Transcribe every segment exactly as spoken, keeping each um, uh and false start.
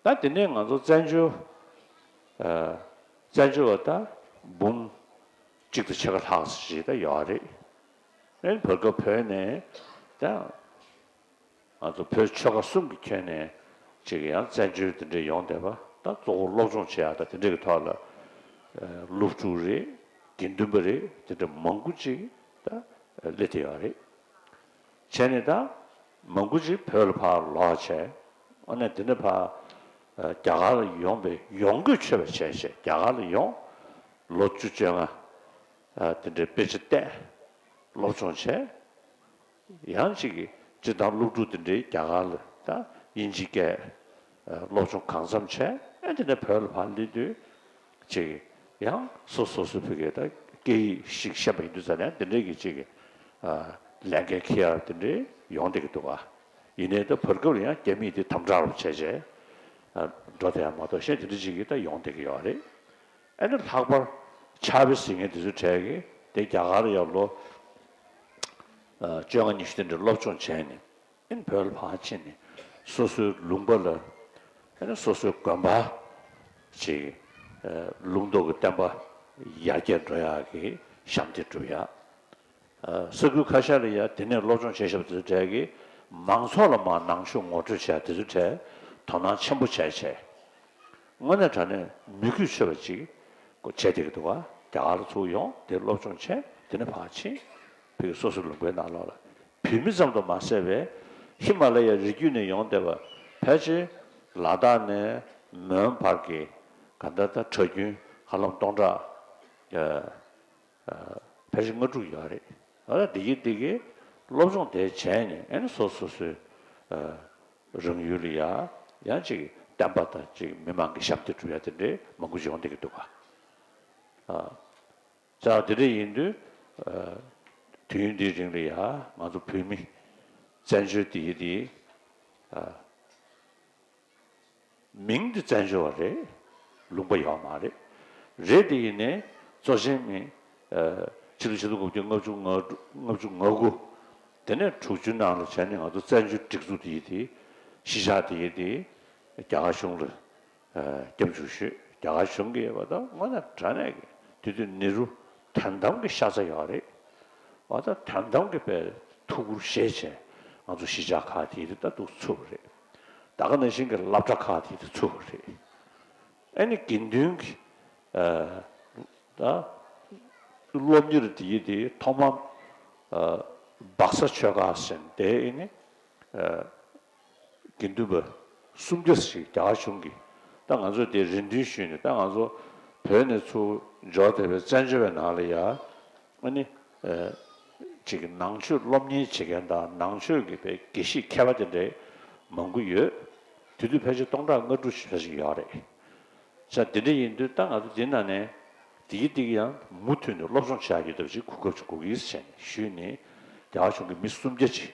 ད་དེ་ནས་ང་ཚོ་བཙན་བྱོལ་ཨ་བཙན་བྱོལ་བ་ད་འབུམ་གཅིག་དང་ཕྱེད་ཀ་ལྷག་ཞིག་ད་ཡོད་རེད། ཨེ་བར་སྐབས་བོད་ནས་ད་ང་ཚོ་བོད་ཆོལ་ཁ་གསུམ་གྱི་ཁྱོན་ནས་ཅིག་ཡང་བཙན་བྱོལ་དེ་འདྲས་ཡོང་བསྡད་པ་ད་གཙོ་བོ་སློབ་སྦྱོང་བྱེད་ཡག་ད་དེ་འདྲས་ཀྱི་ཐོག་ལ་ཨ་སློབ་ཕྲུག་རེད། དགེ་འདུན་པ་རེད། དེ་འདྲ་མང་པོ་ཅིག་ད་སླེབས་བསྡད་ཡོད་རེད། བྱས་ནས་ད་མང་པོ་ཅིག་བོད་ལ་ཕར་ལོག་བྱས། ཨ་ནི་དེ་ནས་ཕར་ཨ་རྒྱ་གར་ལ་ཡོང་པའི་ཡོང་སྒོས་ཆོད་པ་བྱས་བྱས་རྒྱ་གར་ལ་ཡོང་། ལོ་བཅུ་བཅོ་ལྔ་ཨ་དེ་འདྲའི་དཔེ་ཆ་བལྟས། སློབ་སྦྱོང་བྱས། ཡང་ཅིག་སྤྱིར་བཏང་སློབ་ཕྲུག་དེ་འདྲའི་རྒྱ་གར་ལ་ད་དབྱིན་ཇིའི་སྐད་ཨ་སློབ་སྦྱོང་གང་འཚམ་བྱས། ཨ་དེ་ནས་བོད་ལ་ཕར་སླེབས་དུས་ཅིག་ཡང་སོ་སོ་སོའི་ཕ་གིའི་ད་སྐད་ཡིག་ཞིག་ཤེས་པ་ཡིན་དུས་ཙང་ནས་དེ་འདྲའི་གི་ཅིག་ཨ་ལས་འགན་འཁྱེར་ཡག་དེ་འདྲའི་ཡོང་བསྡད་ཀྱི་འདུག་ག་ཡིན་ནའི་ད་བར་སྐབས་ལ་ཡང་རྒྱ་མིས་དེ་དམ་དྲག་རུ་བྱས་བྱས་ཨ་འགྲོ་བསྡད་ཡག་མ་གཏོགས་གཞན་དེ་འདྲ་ཅིག་གི་ད་ཡོང་བསྡད་ཀྱི་ཡོད་རེད། ཨ་ནི་ལྷག་པར་ཕྱག་དཔེ་གཟིགས་མཁན་དེ་ཚོའི་གྲས་ཀྱིས་དེ་རྒྱ་གར་ལ་ཡང་ལོ་ཨ་བཅོ་ལྔ་ཉི་ཤུ་དེ་འདྲའི་སློབ་སྦྱོང་བྱས་ནས་ཨ་ནི་བོད་ལ་ཕར་ཕྱིན་ནས་སོ་སོའི་ལུང་པ་ལ་ཨ་ནི་སོ་སོའི་དགོན་པ་ཅིག་ཨ་ལུང་རྟོགས་ཀྱི་བསྟན་པ་ཡར་རྒྱས་འགྲོ་ཡག་གི་ཞབས་འདེགས་སྒྲུབ་ཡག་ཨ་ས་ཁུལ་ཁ་ཤས་ལ་ཡང་དེ་ནས་སློབ་སྦྱོང་བྱས་བཞག་པ་དེ་ཚོའི་གྲས་ཀྱིས་མང་ཚོགས་ལ་མར་ནང་ཆོས་ངོ་སྤྲོད་བྱས་དེ་ཚོའི་གྲས་དོ་སྣང་ཆེན་པོ་བྱས་བྱས། དངོས་གནས་དྲང་གནས་མོས་གུས་ཆེ་བ་ཅིག་ཁོ་བྱས་བསྡད་ཀྱི་འདུག་ག་རྒྱ་གར་ལ་ཚུར་ཡོང་དེ་སློབ་སྦྱོང་བྱས་དེ་ནས་ཕར་ཕྱིན། བོད་ཀྱི་སོ་སོའི་ལུང་པའི་ནང་ལོགས་ལ་བོད་མི་ཙམ་དུ་མ་ཟད་པའི་ཧི་མ་ལ་ཡའི་རི་རྒྱུད་ནས་ཡོང་བསྡད་པ་ཕལ་ཆེར་ལ་དྭགས་ནས་མོན་བར་གྱི་ག་ད་ལྟ་གྲྭ་རྒྱུན་ཧ་ལམ་སྟོང་ཕྲག་ཨ་ཕལ་ཆེར་ལྔ་དྲུག་ཡོད་རེད། ཨ་ད་འདི་གི་འདི་གི་སློབ་སྦྱོང་དེ་བྱས་ནས་ཨ་ནི་སོ་སོ་སོའི་ཨ་རང་ཡུལ་ལ་ཡ་ཡང་ཅིག་བསྟན་པ་དང་ཅིག་མི་མང་གི་ཞབས་འདེགས་སྒྲུབ་ཡ་དེ་འདྲའི་མང་པོ་ཡོང་བསྡད་ཀྱི་འདུག་ག་ཨ་ཙང་དེ་འདྲ་ཡིན་དུས་ཨ་དུས་ཡུན་འདིའི་རིང་ལ་ཡ་ང་ཚོ་བོད་མི་བཙན་བྱོལ་འདི་ཡི་འདི་ཨ། མིང་འདི་བཙན་བྱོལ་བ་རེད། ལུང་པ་ཡོད་མ་རེད། རེད་དེ་ཡིན་ནའི་གཙོ་ཆེན་མི་ཕྱི་ལོ་ཆིག་སྟོང་དགུ་བརྒྱ་ལྔ་བཅུ་ང་ལྔ་བཅུ་ང་དགུ་དེ་ནས་དྲུག་ཅུའི་ནང་ལ་བྱས་ནས་ང་ཚོ་བཙན་བྱོལ་སྒྲིག་འཛུགས་དེ་ཡི་དེ་གཞིས་ཆགས་དེ་ཡི་དེ་རྒྱ་གར་གཞུང་ལ་སྐྱབས་འཇུག་ཞུས། རྒྱ་གར་གཞུང་གིས་བ་ད་དངོས་གནས་དྲང་གནས་ཀྱི་དེ་དུས་ནེ་རུ་དོན་དམ་གྱི་ཤ་ཚ་ཡོད་རེད། བ་ད་དོན་དམ་གྱི་དཔེ་ཐུགས་ཁུར་བཞེས་བྱས་ང་ཚོ་གཞིས་ཆགས་ཁག་དེ་ཡི་དེ་ད་འདུག་ཚུགས་པ་རེད། ད་ག་ནང་བཞིན་གྱི་སློབ་གྲྭ་ཁག་དེ་དུ་ཚུགས་པ་རེད། ཨ་ནི་དགེ་འདུན་གྱི་ཨ་ད་སློབ་གཉེར་དེ་ཡི་དེ་ཐོག་མ་ཨ་སྦག་ས་ཆོས་ཁ་ཟེར་དེ་ཨ་ནི་ཨ་དགེ་འདུན་པ་སུམ་བརྒྱ་ཞིག་རྒྱ་གར་གཞུང་གིས་ད་ང་ཚོ་དེ་རེ་འདུན་ཞུས་ནས་ད་ང་ཚོ་བོད་ནས་ཚུར་འབྱོར་བསྡད་པའི་བཙན་བྱོལ་བའི་ནང་ལ་ཡ། ཨ་ནི། ཨ་ཅིག་ནང་ཆོས་སློབ་གཉེར་བྱེད་མཁན་དང་ནང་ཆོས་ཀྱི་པའི་དགེ་བཤེས་མཁས་པ་དེ་འདྲའི་མང་པོ་ཡོད། དེ་དུས་ཕལ་ཆེར་སྟོང་ཕྲག་ལྔ་དྲུག་ཞིག་ཕལ་ཆེར་ཡོད་རེད། ས་དེ་འདྲ་ཡིན་དུས་ད་ང་ཚོ་འདི་ནང་ནས་དེ་གི་དེ་གི་ཡང་མུ་མཐུད་ནས་སློབ་སྦྱོང་བྱ་ཡོད་སྟབས་ཅིག་གོ་སྐབས་ཅིག་དགོས་ཀྱི་ཡིན་ཟེར་ནས་ཞུས་ནས་རྒྱ་གར་གཞུང་གི་མི་སུམ་བརྒྱ་ཅིག་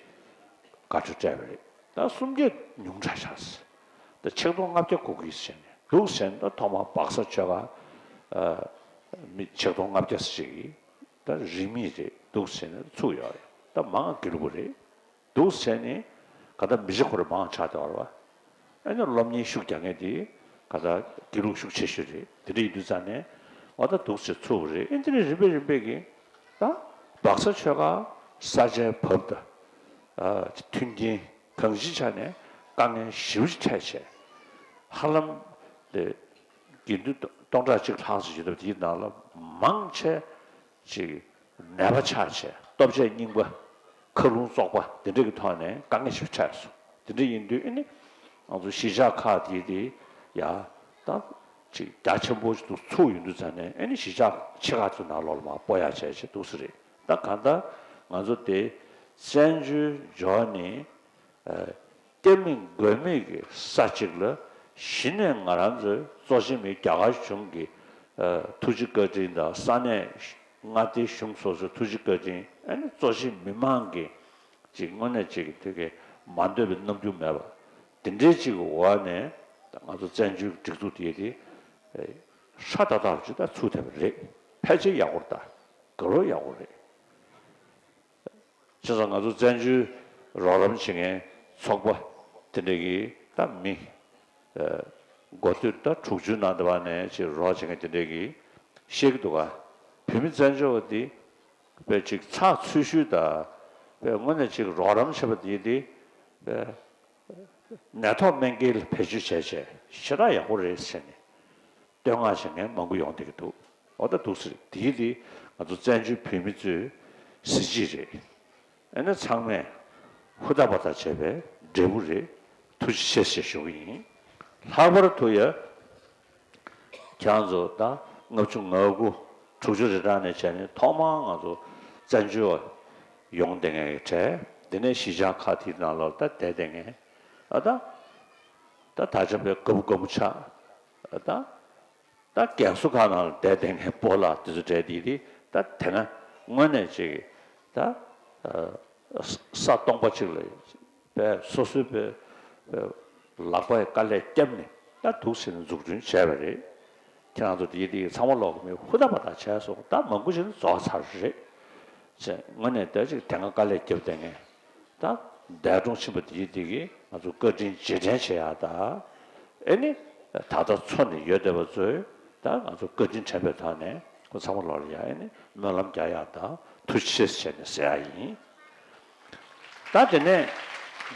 བཀའ་འཁྲོལ་སྤྲད་པ་རེད། ད་སུམ་བརྒྱ་ཉུང་དྲགས་ཤག་ད་ཆིག་སྟོང་ལྔ་བརྒྱ་དགོས་ཀྱི་ཡིན་ཟེར་ནས་འདུག་ཟེར་ནས་ད་ཐོག་མར་སྦག་ས་ཆོས་ཁ་ཨ་མི་ཆིག་སྟོང་ལྔ་བརྒྱ་ཅིག་གིས། ད་རིན་མེད་རེད་འདུག་ཟེར་ནས་ཚུགས་ཡོད་རེད། ད་མང་དགེ་ལུགས་པ་རེད་འདུག་ཟེར་ནས་ག་ད་མི་རྗེ་ཁོ་རང་མང་ཆགས་བསྡད་པ་རེད་བ། ཨ་ནི་སློབ་གཉེར་ཤུགས་རྒྱག་མཁན་དེ་ག་ད་དགེ་ལུགས་ཤུགས་ཆེ་ཤོས་རེད། དེ་འདྲ་ཡིན་དུས་ཙང་ནས་འོ་ད་འདུག་ཟེར་ཚུགས་པ་རེད། ཨ་འདི་ནས་རིམ་པས་རིམ་པས་ཀྱིས་ད་སྦག་ས་ཆོས་ཁ་ས་ཆའི་བབ་དང་ཨ་མཐུན་རྐྱེན་གང་ཅིའི་ཆ་ནས་དཀའ་ངལ་ཞེ་པོ་ཅིག་འཕྲད་བྱས་ཧ་ལམ་དེ་དགེ་འདུན་སྟོང་ཕྲག་གཅིག་ལྷག་ཙམ་ཡོད་སྟབས་དེའི་ནང་ལ་མང་ཆེ་ཅིག་ནད་པ་ཆགས་བྱས་སྟོབས་ཆེ་རྙིང་པ་མཁའ་རླུང་བཙོག་པ་འདི་འདྲ་གི་ཐོག་ནས་དཀའ་ངལ་ཞིག་འཕྲད་སོང་། འདི་འདྲ་ཡིན་དུས་ཨ་ནི་ང་ཚོ་གཞིས་ཆགས་ཁག་དེ་དེ་ཡ་ད་ཅིག་རྒྱ་ཆེན་པོ་ཞིག་ཏུ་ཚུགས་ཡོང་དུས་ཙང་ནས་ཨ་ནི་གཞིས་ཆགས་ཆེ་ཁག་ཚོའི་ནང་ལོགས་ལ་མར་སྤོ་ཡག་བྱས་བྱས་འདུག་ས་རེད། ད་གང་ལྟར་ང་ཚོ་དེ་བཙན་བྱོལ་འབྱོར་ནས་ཨ་སྐྱབས་མེད་མགོན་མེད་ཀྱི་ས་གཅིག་ལ་གཞི་ནས་ང་རང་ཚོའི་གཙོ་ཆེན་མི་རྒྱ་གར་གཞུང་གི་ཨ་ཐུགས་རྗེ་བཀའ་དྲིན་དང་ས་གནས་མངའ་སྡེ་གཞུང་སོ་སོའི་ཐུགས་རྗེ་བཀའ་དྲིན། ཨ་ནི་གཙོ་ཆེན་མི་མང་གི་ཅིག་དངོས་གནས་ཅིག་དེ་གའི་མ་འདོད་པའི་རྣམ་འགྱུར་མེད་པ་དེ་འདྲའི་ཅིག་གི་འོག་ནས་ང་ཚོ་བཙན་བྱོལ་སྒྲིག་འཛུགས་དེ་དེ་ཧྲ་ཏག་ཏག་ཅིག་ད་ཚུགས་ཐུབ་པ་རེད། ཕལ་ཆེར་ཡག་པོ་རེད། ད་དགའ་རབ་ཡག་པོ་རེད། བྱས་ཙང་ང་ཚོ་བཙན་བྱོལ་རོགས་རམ་བྱེད་མཁན་ཚོགས་པ་དེ་འདྲ་གི་ད་མི་ཨ་ འགོ་སྟོད་ད་དྲུག་ཅུའི་ནང་དུ་བ་ནས་ཅིག་རོགས་བྱེད་མཁན་དེ་འདྲས་ཀྱིས་བཤད་ཀྱི་འདུག་ག་བོད་མི་བཙན་བྱོལ་བ་འདི་དཔེ་ཅིག་ཚགས་ཚུད་ཤོས་དང་དཔེ་དངོས་གནས་ཅིག་རོགས་རམ་བྱེད་པ་འདི་འདི་དཔེ་ནད་ཐོག་སྨན་རྐྱེན་ལ་བེད་སྤྱོད་བྱས་བྱས་ཞེ་དྲག་ཡག་པོ་རེད་ཟེར་ནས་བསྟོད་བསྔགས་བྱེད་མཁན་མང་པོ་ཡོང་བསྡད་ཀྱི་འདུག་འོ་ད་འདུག་ཟེར་འདི་འདི་ང་ཚོ་བཙན་བྱོལ་བོད་མི་ཚོའི་གཟི་བརྗིད་རེད། ཨ་ནི་ཚང་མས་ཧུར་ཐག་པ་ཐག་བྱས་པའི་འབྲས་བུ་རེད། ཐུགས་རྗེ་ཆེ་ཞེས་ཞུ་གི་ཡིན། ལྷག་པར་དུ་ཡ་ཁྱེད་རང་ཚོ་ད་ལྔ་བཅུ་ང་དགུ་དྲུག་ཅུ་རེ་གྲངས་ནས་བྱས་ནས་ཐོག་མར་ང་ཚོ་བཙན་བྱོལ་བ་ཡོང་བསྡད་མཁན་གྱི་གྲས། དེ་ནས་གཞིས་ཆགས་ཁག་དེའི་ནང་ལོགས་ད་བསྡད་བསྡད་མཁན་ཨ་ད་ད་ད་ཆ་པའི་རྒད་པོ་རྒད་མོ་ཆགས་ཨ་ད། ད་རྒན་གསོ་ཁང་ནང་ལ་བསྡད་བསྡད་མཁན་སྤོ་ལགས་དེ་ཚོ་གྲས་དེ་དེ་ད་དེ་སྔ་དངོས་གནས་ཅིག་ད་ས་སྟོང་པ་ཅིག་ལ་པས་སོ་སོའི་པས་ལག་པའི་དཀའ་ལས་བརྒྱབ་ནས་ད་འདུག་ཟེར་ནས་འཛུགས་སྐྲུན་བྱས་པ་རེད། ཁྱེད་རང་ཚོ་དེ་དེ་ཚང་མ་ལོག་གི་མི་ཧུར་ཐག་པ་ཐག་བྱས་སོང་ད་མང་པོ་ཞིག་ནི་རྫོགས་ཚར་རེད། ཅེས་དངོས་གནས་ད་ཅིག་དེ་སྔ་དཀའ་ལས་བརྒྱབ་བསྡད་མཁན། ད་འདས་གྲོངས་ཕྱིན་པ་དེ་དེ་གིས་ང་ཚོ་བཀའ་དྲིན་རྗེས་དྲན་བྱེད་ཡག་ད། ཨེ་ནི་ད་ལྟ་འཚོ་ནས་ཡོད་བསྡད་པ་ཚོས་ད་ང་ཚོ་བཀའ་དྲིན་དྲན་པའི་ཐོག་ནས་ཁོ་ཚང་མ་ལོག་ལ་ཡ་ཨེ་ནི་སྨོན་ལམ་རྒྱག་ཡག་ད་ཐུགས་རྗེ་ཆེ་ཟེར་ནས་ཟེར་ཡག་ཡིན། ད་དེ་ནས་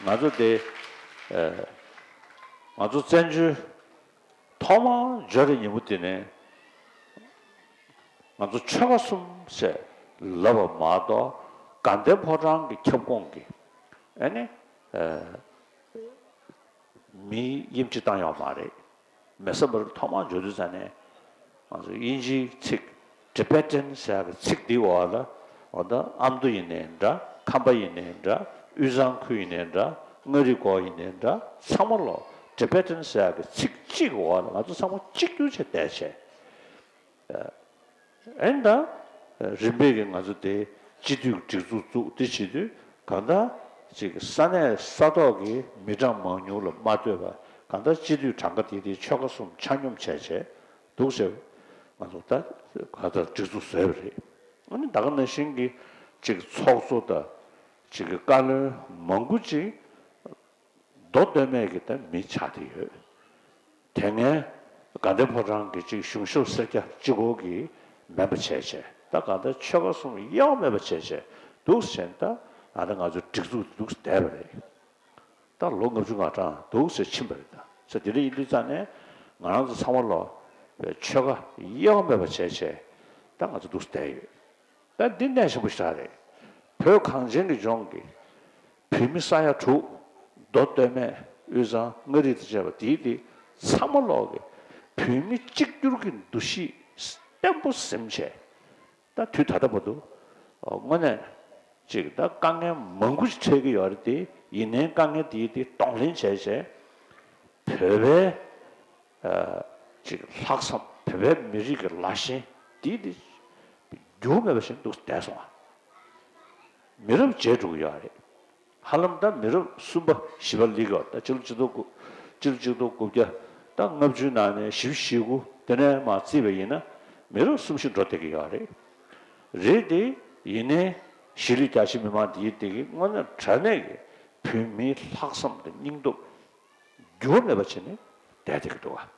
ང་ཚོ་དེ་ང་ཚོ་བཙན་བྱོལ་ཐོག་མར་འབྱོར་བའི་ཉིན་མོ་དེ་ནས་ང་ཚོ་ཆོལ་ཁ་གསུམ་ཟེར་ལབ་པ་མ་གཏོགས་དགའ་ལྡན་ཕོ་བྲང་གི་ཁྱབ་ཁོངས་ཀྱི་ཨ་ནི་མི་དབྱིན་ཇི་བཏང་ཡོད་མ་རེད། མེ་བསམ་འཕེལ་ཐོག་མར་འབྱོར་དུས་ཙ་ནས་ང་ཚོ་དབྱིན་ཇིའི་ཚིག Tibetan་ཟེར་ཡག་གི་ཚིག་འདིའི་འོག་ལ་འོ་ད་ཨ་མདོ་ཡིན་ནའི་འདྲ་ཁམས་པ་ཡིན་ནའི་འདྲ་དབུས་གཙང་ཁུལ་ཡིན་ནའི་འདྲ་མངའ་རིས་སྐོར་ཡིན་ནའི་འདྲ་ཚང་མ་ལོ་Tibetan་ཟེར་ཡག་གི་ཚིག་གཅིག་གི་འོག་ལ་ང་ཚོ་ཚང་མ་གཅིག་གྱུར་བྱས་བསྡད་བྱས། ཨེ་ད། རིམ་པས་ཀྱི་ང་ཚོ་དེ་སྤྱི་འཐུས་སྒྲིག་འཛུགས་བཙུགས་དེ་བྱེད་དུས་གང་ལྟར་ཅིག་ས་གནས་ས་ཐོག་གི་མི་གྲངས་མང་ཉུང་ལ་མ་ལྟོས་པར་གང་ལྟར་སྤྱི་འཐུས་གྲངས་ཀ་དེ་དེ་ཆོལ་ཁ་གསུམ་ཆ་སྙོམས་བྱས་བྱས་འདུག་ཟེར་ང་ཚོ་ད་གང་ལྟར་སྒྲིག་འཛུགས་བཟོས་པ་རེད། ཨ་ནི་ད་ག་ནང་བཞིན་གྱི་ཅིག་ཚོགས་གཙོ་དང་ཅིག་གི་བཀའ་བློན་མང་པོ་ཅིག་མདོ་སྟོད་སྨད་ཀྱི་ད་མི་ཆགས་བསྡད་ཡོད། དེ་སྔའི་དགའ་ལྡན་ཕོ་བྲང་གི་ཅིག་གཞུང་ཞབས་སེར་སྐྱ་གཅིག་པོ་གིས་མེད་པ་བྱས་བྱས་ད་གང་ལྟར་ཆོལ་ཁ་གསུམ་དབྱེ་བ་མེད་པ་བྱས་བྱས་འདུག་ཟེར་ད་ང་ད་ང་ཚོའི་སྒྲིག་འཛུགས་འདུག་བསྡད་པ་རེད། ད་ལོ་ལྔ་བཅུ་ང་གྲངས་འདུག་ཟེར་ཕྱིན་པ་རེད་ད་ཟེར་དེ་འདྲ་ཡིན་དུས་ཙང་ནས་ང་རང་ཚོ་ཚང་མ་ལོ་ཆོལ་ཁ་དབྱེ་བ་མེད་པ་བྱས་བྱས་ད་ང་ཚོ་འདུག་བསྡད་ཡོད། ད་འདི་གནད་ཆེན་པོ་ཞིག་རེད། བོད་གངས་ཅན་གྱི་ལྗོངས་ཀྱི་བོད་མི་ས་ཡ་དྲུག་མདོ་སྟོད་སྨད་དབུས་གཙང་མངའ་རིས་དང་བཅས་པ་དེའི་དེ་ཚང་མ་ལོག་གི་བོད་མི་གཅིག་གྱུར་གྱི་འདུ་ཤེས་བརྟན་པོ་ཟིན་བྱས་ད་དུས་ད་ལྟ་བར་དུ་དངོས་གནས་ཅིག་ད་དཀའ་ངལ་མང་པོ་ཞིག་འཕྲད་ཀྱི་ཡོད་རེད་དེ་ཡིན་ནའི་དཀའ་ངལ་དེའི་དེ་གདོང་ལེན་བྱས་བྱས་བོད་པའི་ཅིག་ལྷག་བསམ་བོད་པའི་མི་རིགས་ཀྱི་ལ་ཞེན་འདི་འདི་འགྱུར་མེད་པ་བཞིན་འདུག་བསྡད་སོང་ང་། མི་རབས་བརྗེ་འགྲོ་གི་ཡོད་རེད། ཧ་ལམ་ད་མི་རབས་གསུམ་པ་བཞི་པ་སླེབས་ཡོད་ད་སྤྱི་ལོ་གཅིག་སྟོང་དགུ་སྤྱི་ལོ་གཅིག་སྟོང་དགུ་བརྒྱ་ད་ལྔ་བཅུའི་ནང་ནས་བཞི་བཅུ་ཞེ་དགུ་དེ་ནས་མར་བརྩིས་པ་ཡིན་ན་མི་རབས་གསུམ་བཞི་འགྲོ་བསྡད་ཀྱི་ཡོད་རེད། རེད་དེ་ཡིན་ནའི་གཞིས་ལུས་རྒྱ་ཆེ་མི་མང་འདིའི་སྟེང་གི་དངོས་གནས་དྲང་གནས་ཀྱི་བོད་མིའི་ལྷག་བསམ་དང་སྙིང་སྟོབས་འགྱུར་བ་མེད་པ་བྱས་ནས་བསྡད་བསྡད་ཀྱི་འདུག་ག